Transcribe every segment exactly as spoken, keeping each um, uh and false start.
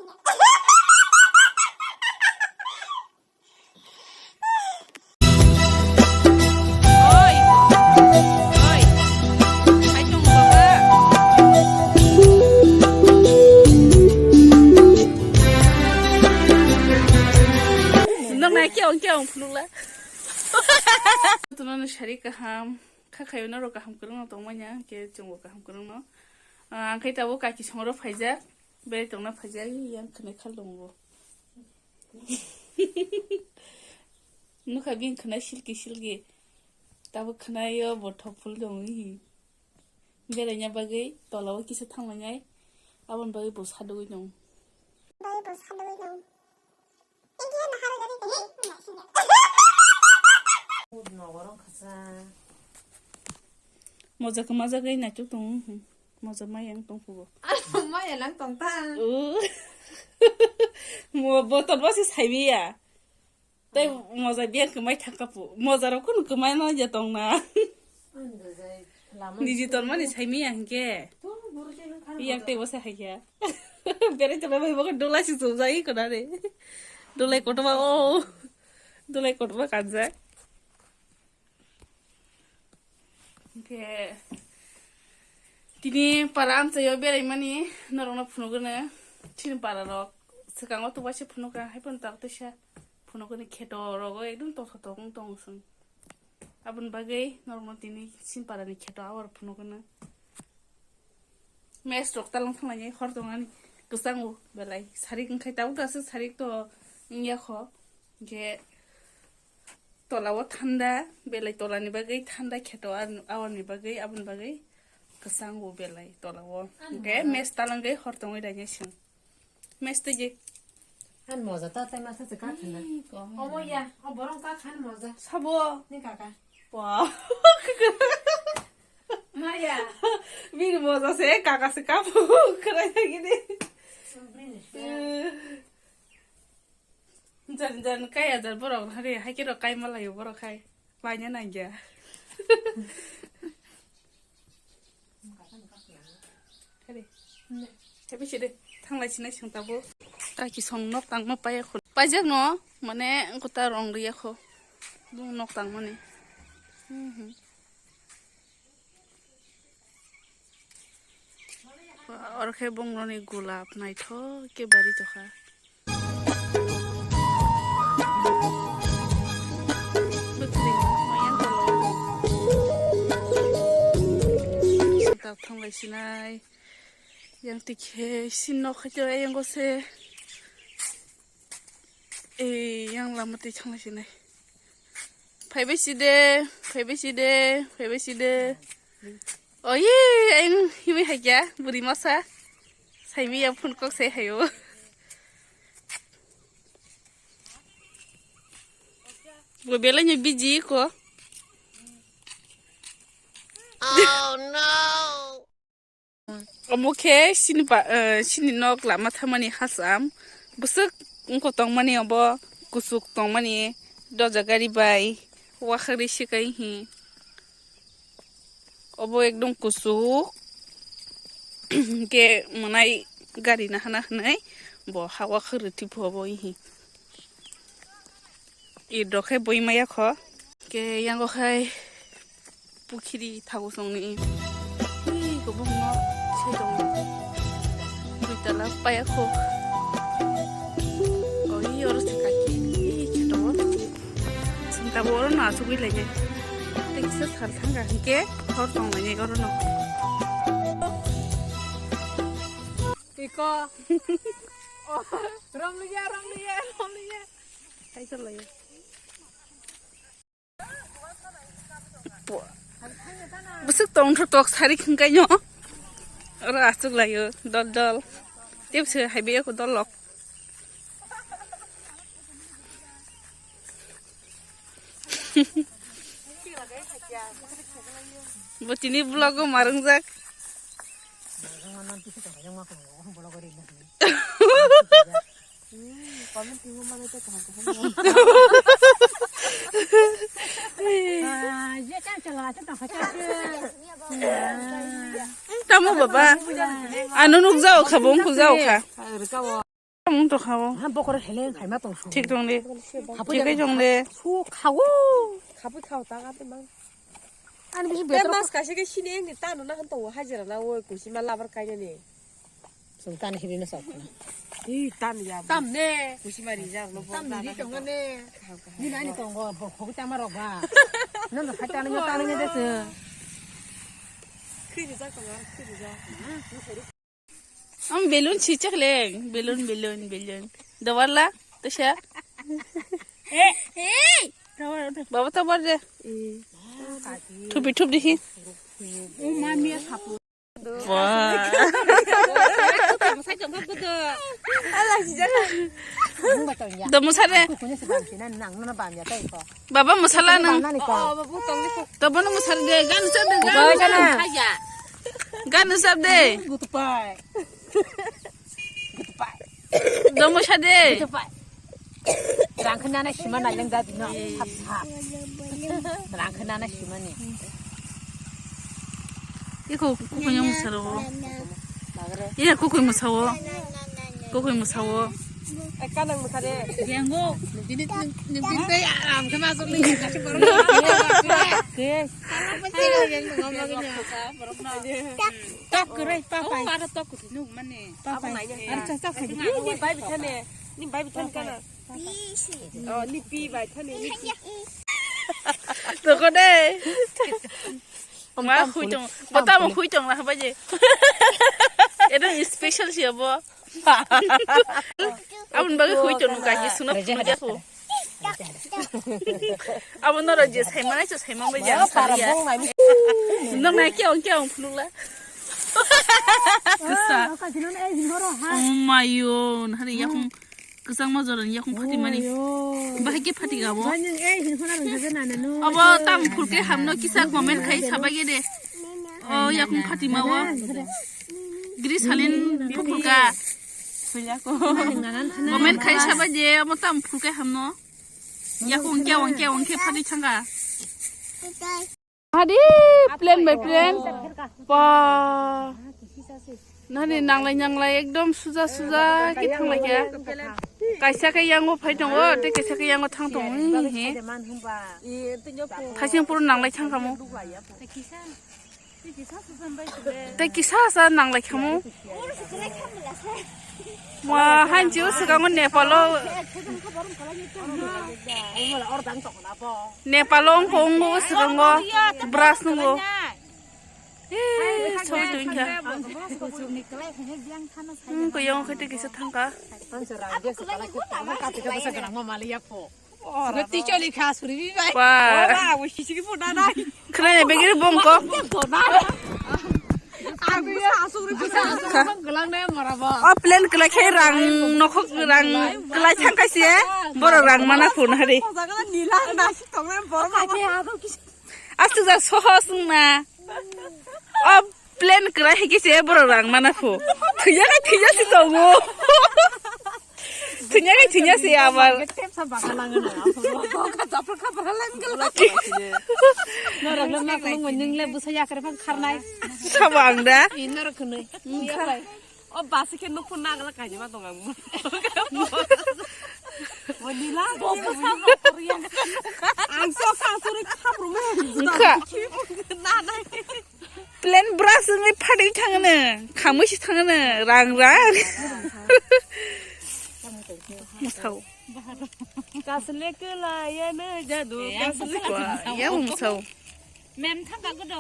Oi! Oi! Hai tong baba. Nang na kiong kiong phunukla. Tuno no sari kaham. Kha khayo norok kaham kwrwngno tongmanya, hwnkhe chwngbo kaham kwrwngno. Ah, ang khe tabuk kaki songrok phaijak, berai tongna phaijak, yang khwnai khal tongo. Nukha bini khwnai silki silki. Tabuk khwnaio bo thok phul tongo hi. Beraina bagwi tolao kisa thanglainai, aboni bagwi bo sadogwi tongo. Bagwi bo sadogwi tongo. Moja kwmajagwi naitok tongo, hmm. Moja maya wng tong phugo. Maya lang tong ta. O. Mo botol bo se saibiya. Tei moja biya kwmai thangka pu. Moja rok kunu kwmai no ya tong na. Niji tonmani saimiya hwnkhe. Yak tei bose haikhe. Berai tongna bai bo dolai si chumjak i kona re. Dolai kotorma o. Dolai kotorma kanjak. Hwnkhe tini para amchaio beraimani norokno phunukgwno. Chini para rok swkango tubasa phunukha haiphano tak tisa. Phunukgwni kheto rogo ekdom tongthok tongthok wng tong chwng. Aboni bagwi norokno tini chini parani kheto awar phunukgwno. Mes rok talang thanglainai hor tongani kwchango belai. Sarik wngkhai tabuk aswk sarik to wngya kho. Hwnkhe tolao thanda belai tolani bagwi thanda kheto ar awarni bagwi aboni bagwi kwchango belai tolao. Hwnkhe mes talangwi hor tongwi dainai chwng. Mes twi je. An moja ta tai masa se ka khana. Ih, kok. Omo ya, o borong ka khan moja. Sabo. Ni kaka. Wow. Maya. Bini moja se kaka se kapu. Krai gini. Bini se. Jan jan kaya jan borok hari hai kiro kai malayo borok hai. Paina nangya. Hadi. Hebi sidi. Thanglai sinai sing tabo. Kaki song nok tangma paya khul. Pajak no, mane, kota rong riya kho. Bung nok tangmani. Hmm, hmm. Oro khe bongroni gulap naithok khe bari tongkha. Thanglai sinai. Yang tikhe sin nok khaito yang gose. Ei, yang lama twi thangna sinai. Phaibai side, phaibai side, phaibai side. Oye, ayang himai haikya, buri masa. Saimi ya phun kok sai hayo. Bo belai ni biji ko. Oh no. Omo khe sini ba, eh, sini nok lama thamani hacham. Bwswk wngkho tongmani obo, kuchuk tongmani doja gari bai, wakhari sikai hi. Obo ekdom kuchuk. Hwnkhe mwnai gari nahana hwnwi bo ha wakhari thiphu obo hi. Id rok khe bui maya kho. Ke yango khai pukhiri thago songni. Ih, kobong no se dong. Dui tala paya kho. Oi, oro se kaki. Ih, khe tongo. Singkabo oro no asugwi lainai. Tei kisa sal thangkha hinkhe hor tong lainai oro no. Iko. Oh, romliya, romliya, romliya. Kaisa layo. Bwswk tongthok tok sari khwngkaino. Oro aswk laio, dol dol. Tebse haibe eko dol lok. Bo tini vlog o marwngjak. Tamo baba, ano nuk jao kha, bo ungkul jao kha. Tamo to khao. Ha, bokoro heleng khaima tong su. Thik tong de. Khapui thik de tong de. Su khao. Khapui khao ta ka te mang. Ani bisi. Te betro mas kaisa ke sini engni tano na han to hajira na oi kusi ma labar kaina ni. Sung tan hiri na sok na. Ih, tan ya. Tam ne. Kusi ma ri jar no. Tam ni ri tong ne. Ni nani tong go bo khog ta ma rok ba. No no khai tan ne tan ne de se. Khiri ja ko ma khiri ja. Ang balloon si chak leng, balloon, balloon, balloon. Dawar la, to siya. Eh, eh. Baba to bar de. Thupi thup dihi. Oh, mami, ya sapu. Wah. Ala si jaka. Domo sare. Baba masala nang. Oh, babu tong ni. Domo no masala de, gan sab de, gan. Gan sab de. Gutupai. Gutupai. Domo sade. Gutupai. Rang khna na sima na yang dadi no. Sap sap. Rang khna na sima ni. Iko kukui yang masala wo. Iya, kukui masala wo. Kukui masala wo. Eka nang masala de. Yang go. Bini, bini, bini, aram khna so ni. Oke. Tok kwrwi, papai. Oh, aro tok kwrwi nuk mani. Papai. Abo naina. Aro cha, cha, cha. Ni bai bithani, ni bai bithani kana. Oh, ni pi bai thani, ni pi. Toko de. Ma hui tong, botamo hui tong na habaje. Edo special siya bo. Aboni bagwi hui tong nung kaisa suna phunukya kho. Abo noro je saimana se saimang bai jang sariya. Nang nai kya ong kya ong phunukla. Kisa. Oh mayo, nahari yakung kisang ma joran yakung phati mani. Bahai ke phati gabo. Abo tam phulke hamno kisa comment khai sabai ge de. Oh, yakung Fatima wo. Grisalin phuphuka. Comment khai saba je amo tam phulke hamno. Yakung kya wang kya wang khe phadi thanga. Hadi plan by plan. Pa. Nani nanglai nanglai ekdom suja suja ke thanglai kya. Kaisa ke yango phai tongo, te kaisa ke yango thang tongo. He. Thasing puro nanglai thang kamo. Tei kisa sa nanglai khamu. Wa hanchi o swkango Nepal o. Nepal o wngkha wngkha o swkango brush nungo. Ee, soi tongkha. Hmm, kuyang khe tei kisa thangkha. Suri ticholi kha, suri bi bai. Ba. Ora, abo sisigi puna nai. Khna ya begiri bongko. Ang bisa asuk ri bisa asuk ri bang gelang nai mora bo. O plan kela khe rang nokhok rang kela thangkai se. Boro rang mana phone hari. Jagala nila nasi tongnai boro ma. Asuk ja sohos na. O plan kwrai hai khe se borok rang mana pho. Thwiya khe thwiya se tongo. Thwiya khe thwiya se abar. Tep sa baka lango na. Ka japra ka bara lang gala. Norok le mak lung nung le busa yakre phang kharnai. Sabo ang da. Inor khunui. O basi khe nukhu nagla kainwi ma tong ang. Bo nila. Ang sok sa suri khapru ma. Wngkha. Na na. Plan brush wngwi phatwi thangno, khamwi se thangno, rang rang. Mwsao. Kasle kwlaiya no jadu, kasle. Wa, ya mwsao. Mem thangka godo.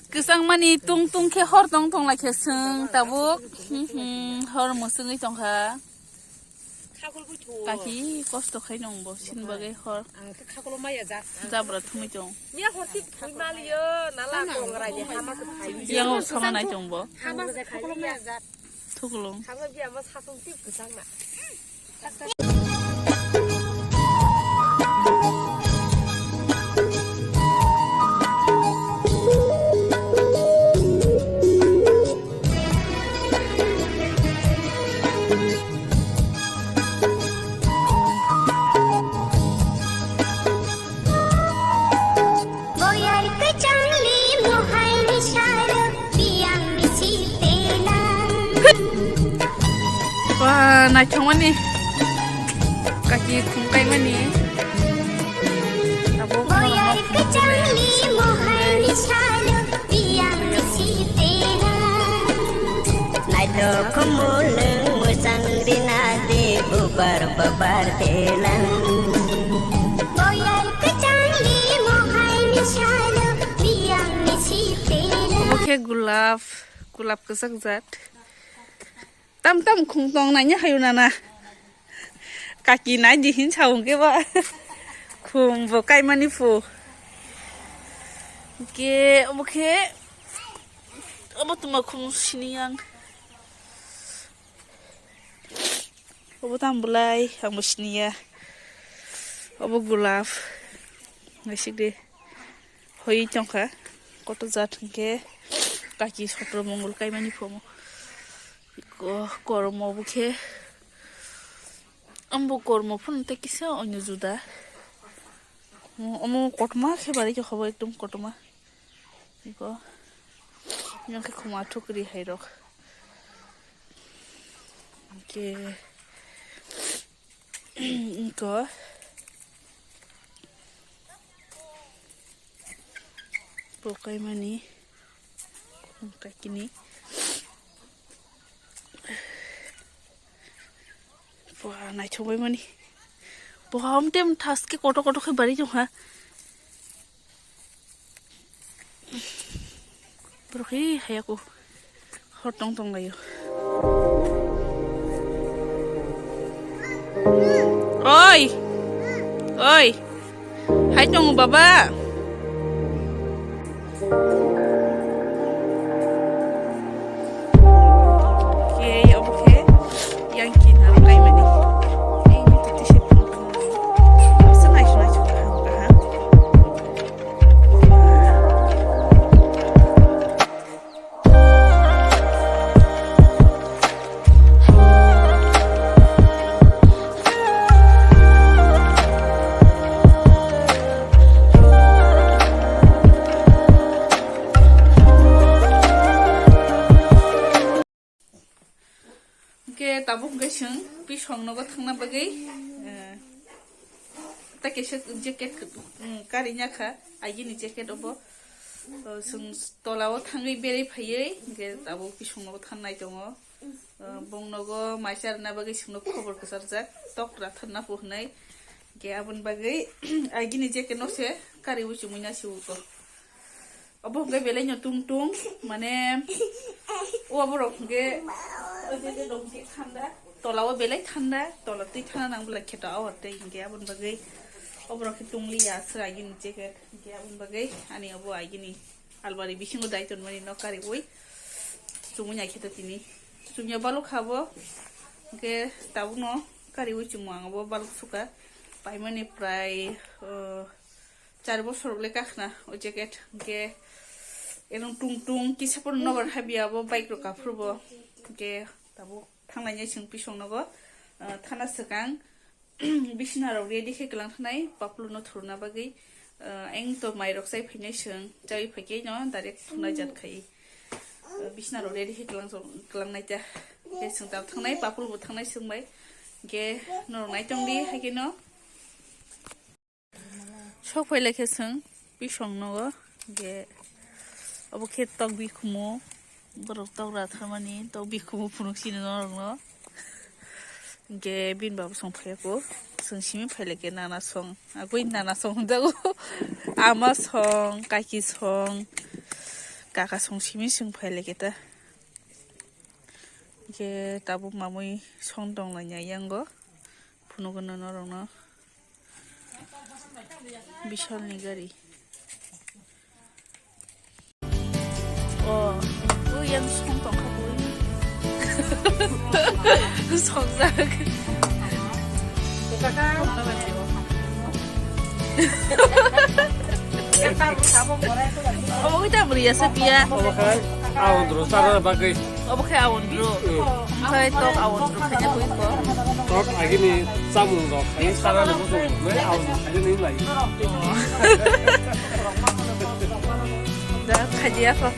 Kwchangmani tung tung khe hor tong tong lai khe chwng tabuk. Hmm, hmm, hor mwswngwi tongkha. Kaki kosto khai nong bo, sin bagwi hor. Jabra thumwi tong. Yang sama nai tong bo. Thuklung. Boyar kwchangni muhaini saro biyang bisi telang. Naithokmani kaki khum kaimani. Abo Boyar khum kachangni mohai ni salo biyang sitela. Naithok mulung musang dinadi bubar babar telang. Boyar kachangni mohai ni salo biyang sitela. Obo khe gulap, gulap kwchak jat. Tam tam khum tong nai hayu nana. Kaki nai di hin sa hwnkhe ba. Khum bo kaimani phu. Ke obo khe obo tuma khum sini yang. Obo tam bulai ang bo sini ya. Obo gulap. Naisik de. Hoi tongkha, koto jat hwnkhe kaki sotro mongol kaimani phomo. Ko-, kormo bo khe, ambo kormo phano tei kisa onyo juda. Omo, omo kotorma khe bari khe hobo ekdom kotorma. Iko, yang khe khuma thukri hai rok. Hwnkhe, Wngkha. Bo kaimani. Kaikini. Bo naithok bai mani. Bo ham tem thaske koto koto khe bari tongkha. Borok hi hayako hor tong tong laio. Oi! Oi! Hai tongo baba? Khe obo khe yang kina kaimani. Ini tuti se pun. Asa nai sunai suka kaham kaham. Hwnkhe tabuk hwnkhe chwng pisong nogo thangna bagwi, eh, ta kaisa jacket, mm, kari nya kha, agini jacket obo, eh, chwng tola o thangwi berwi phaiwi, hwnkhe tabuk pisong nogo thangnai tongo. Eh, bong nogo maisa rwna bagwi chwngno khobor kwcharjak, tok rathar na pho hwnwi. Hwnkhe aboni bagwi agini jacket no se kariwi chumui na si uko. Obo hwnkhe belai no tung tung, mane, o borok hwnkhe, o je je rok hwnkhe thanda, tola o belai thanda, tola twi thana nang belai kheto awar tei hwnkhe aboni bagwi o borok khe tungli ya aswk agini jacket, hwnkhe aboni bagwi ani obo agini almari bisingo dai tonmani no kariwi chumui ya kheto tini chumya baluk kha bo, hwnkhe tabukno kariwi chumo ang obo baluk suka paimani prai, uh, Char bosor le kakhna o jacket, hwnkhe elong tung tung kisa pono nobar habya bo bike rok aphuru bo, hwnkhe tabuk thanglai nai chwng pisong nogo, ah, thana swkang bisna rok ready khe kwlang thanai paplu no thurna bagwi, ah, eng to mai rok chai phainai chwng, chai phaikhe no direct thunai jat khai, ah, bisna rok ready khe kwlang, kwlang nai ta, hwnkhe chwng tabuk thangnai paplu bo thangnai chwng bai, hwnkhe norok nai tongdi haikhe no. Sok phai lai khe chwng pisong nogo, hwnkhe obo khe tok bikhumu, borok tok ratharmani tok bikhumu phunuk sini norokno. Hwnkhe bini baba song phaiya kho, chwng simi phai lai khe nana song, agwi nana song hwnjago, ama song, kaki song, kaka song simi chwng phai lai khe ta. Hwnkhe tabuk mamui song tong lai ya yango, phunugo norokno. Bishal ni gari. O, o yang song tong kha bui. Song jak. Obo kita beri ya sepia. Awan terus cara bagai. Obo khe awan bro. Hmm. Omo khe tok awan bro khaina koi ko. Tok agini samung rok, agini sara rok bosong rok, nai awan rok khaina nai lai. Da khaji ya ko.